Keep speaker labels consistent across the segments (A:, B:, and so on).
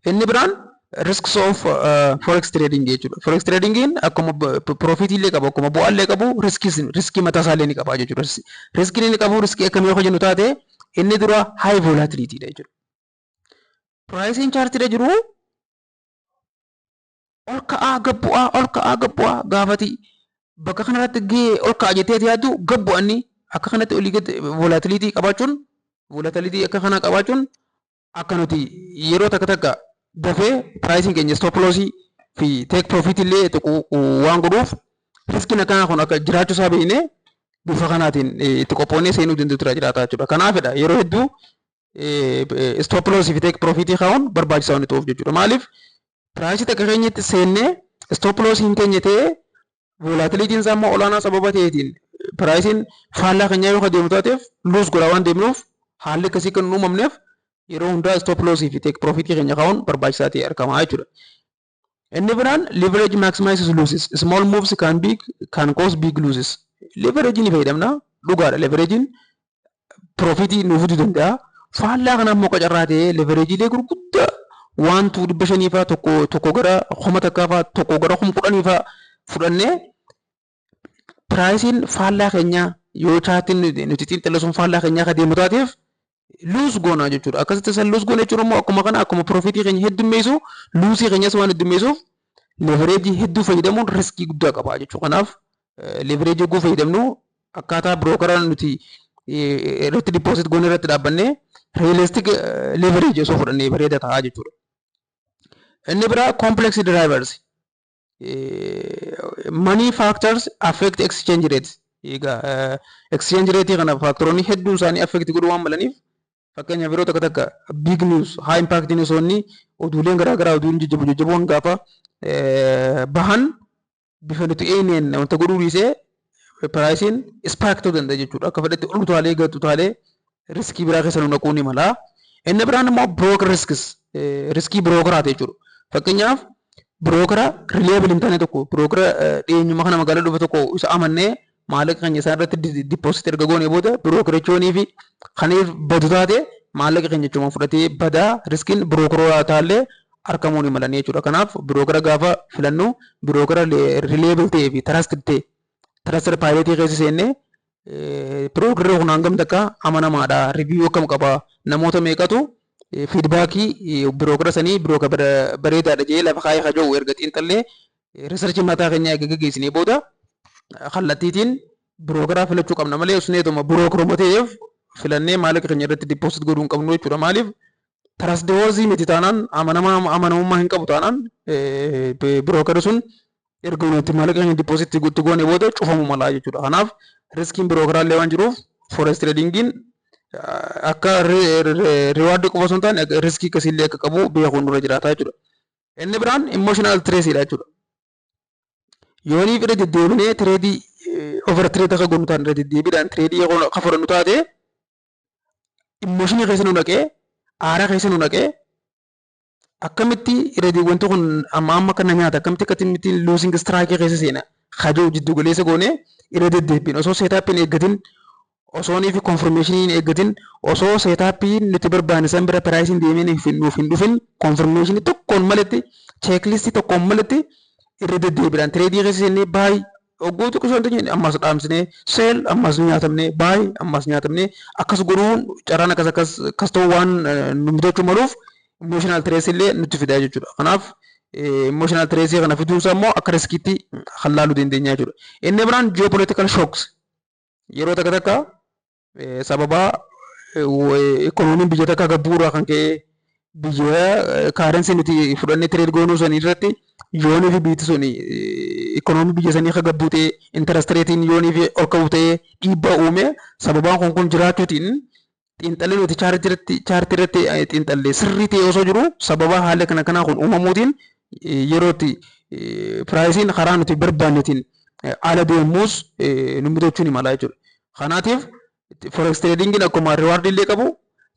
A: Inni biraan risks of forex trading jechuudha. Forex tradingiin akkuma profitii illee qabu, akkuma bu'aa illee qabu, riskii mataa isaa illee ni qaba jechuudha. Riskiin inni qabu riskii akkamii yoo jennu taate, inni dura high volatility dha jechuudha. Priceiin chartiirra jiru ol ka'aa gad bu'aa, ol ka'aa gad bu'aa. Gaafati bakka kanarratti gahee ol ka'a jettee yaaddu gad bu'anni akka kanatti olii gad volatility qabaachuun, volatility akka kanaa qabaachuun, akka nuti yeroo takka takka dafee priceiin keenya stop lossii fi take profit illee tuqu waan godhuuf, riskiin akkanaa kun akka jiraachuu isaa beeknee bifa kanaatiin itti qophoonnee seenuu danda'u tura jiraata jechuudha. Kanaafidha yeroo hedduu stop lossii fi take profitii kaa'uun barbaachisaa waan ta'uuf jechuudha. Maaliif, priceii takka keenyatti seennee stop lossii hin keenya ta'ee, volatilityn isaa immoo olaanaa sababa ta'eetiin priceiin faallaa keenyaa yoo deemu taateef lose godhaa waan deemnuuf, haalli akkasii kan hin uumamneef yeroo hundaa stop lossii fi take profitii keenya kaa'uun barbaachisaa ta'e argama jechuudha. Inni biraan leverage maximizes losses. Small moves can cause big losses. Leverage ni fayyadamna, dhugaadha. Leveragein profitii nuuf fiduu danda'a. Faallaa kana immoo qacarraa ta'ee leverageelee gurguddaa waantu 500 fa'aa, tokko tokko gara 1000 fa'aa, tokko gara 10,000 fa'aa fudhannee, priceiin faallaa keenyaa yoo chartiin nuti xiinxalle sun faallaa keenyaa akka deemu taateef lose goona jechuudha. Akkasitti san lose goona jechuun immoo akkuma kana akkuma profitii keenya heddummeessu, lossii keenyas waan heddummeessuuf leverageii hedduu fayyadamuun riskii guddaa qaba jechuudha. Kanaaf leverageii hedduu fayyadamnu akkaataa brokera nuti irratti deposit goone irratti dhaabbannee realistic leverageii osoo fudhannee bareeda ta'a jechuudha. Inni biraa complex drivers. Many factors affect exchange rate. Egaa exchange rate kana factoroonni hedduun isaanii affect godhuu waan malaniif, fakkeenyaaf yeroo takka takka big news, high impact newsonni, oduuleen garaagaraa, oduun jajjaboo jajjaboon gaafa bahan bifa nuti eenyeen wanta godhuu dhiisee priceiin spike ta'uu danda'a jechuudha. Akka fedhetti ol utaalee gad utaalee riskii biraa keessa nu naquu ni mala. Inni biraan immoo broker risks, riskii brokeraati jechuudha. Fakkeenyaaf brokera reliable hin taane tokko, brokera dhiyeenyuma kana magaalaa dhufe tokko isa amannee maallaqa keenya isaan irratti deposit erga goonee booda brokerichoonii fi kaniif badu taate maallaqa keenya jechuun fudhatee badaa, riskiin brokerootaa argamuu ni malanii jechuudha. Kanaaf brokera gaafa filannu brokera reliable ta'ee fi trusted ta'e, Trustpilotii keessa seennee brokerri kun hangam takka amanamaadha, review akkam qaba, namoota meeqatu feedbackii brokera sanii broker bareedaadha jedhee lafa kaayee haja'u erga xiinxallee, researchii mataa keenyaa erga gaggeessinee booda kallattiitiin brokeraa filachuu qabna malee osneetuma brokeruma ta'eef filannee maallaqa keenya irratti deposit godhuu hin qabnu jechuudha. Maaliif, trustworthy miti taanaan, amanamaa amanamummaa hin qabu taanaan, brokerri sun erga nuti maallaqa keenya deposit itti goone booda cufamu malaa jechuudha. Kanaaf riskiin brokeraallee waan jiruuf forex tradingiin akka rewardii qofa osoo hin taane riskii akkasiillee akka qabu beekuun nurra jiraata jechuudha. Inni biraan emotional stressidha jechuudha. Yoonii irra deddeebinee tradeii over trade akka goonu taane, irra deddeebiidhaan tradeii akka fudhannu taate, emotionii keessa nu naqee, aaraa keessa nu naqee, akkamitti irra wanti kun amma amma kana nyaata, akkamitti akkamitti losing streakii keessa seena hajuu jiddu galeessa goone, irra deddeebiin osoo setupiin eeggatin, osoo fi confirmationii hin eeggatin, osoo setupiin nuti barbaanne san bira priceiin deemee nuuf hin dhufin, confirmationii tokkoon maletti, checklistii tokkoon maletti irra deddeebiidhaan tradeii keessa seennee buy ogguu xiqqoo ishee ammas dhaamsinee sell, ammas nyaatamnee buy, ammas nyaatamnee akkas godhuun carraan akkas akkas akkas ta'uu waan nu mudachuu maluuf emotional stress illee nutti fida jechuudha. Kanaaf emotional stress kana fiduunsaa immoo akka riskiitti kan laaluu dandeenya jechuudha. Inni biraan geopolitical shocks. Yeroo takka takka sababa ikoonomiin biyya takka gabbuurraa kan ka'e biyya currency nuti fudhannee trade goonuu sanii irratti yoonii fi biyyi sun ikoonomii biyya sanii akka gabbuu ta'e, interest rateiin yoonii fi ol ka'u ta'e dhiibbaa uume, sababaan kun jiraachuutiin xiinxalli nuti chartii irratti xiinxallee sirrii ta'e osoo jiru sababa haala kana kanaa kun uumamuutiin yeroo itti priceiin karaa nuti barbaannetiin ala deemuus nu mudachuu ni mala jechuudha. Kanaatiif forex tradingiin akkuma rewardii illee qabu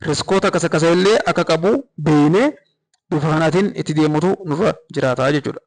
A: riskoota akkas akkasii illee akka qabu beeknee bifa kanaatiin itti deemutu nurra jiraata jechuudha.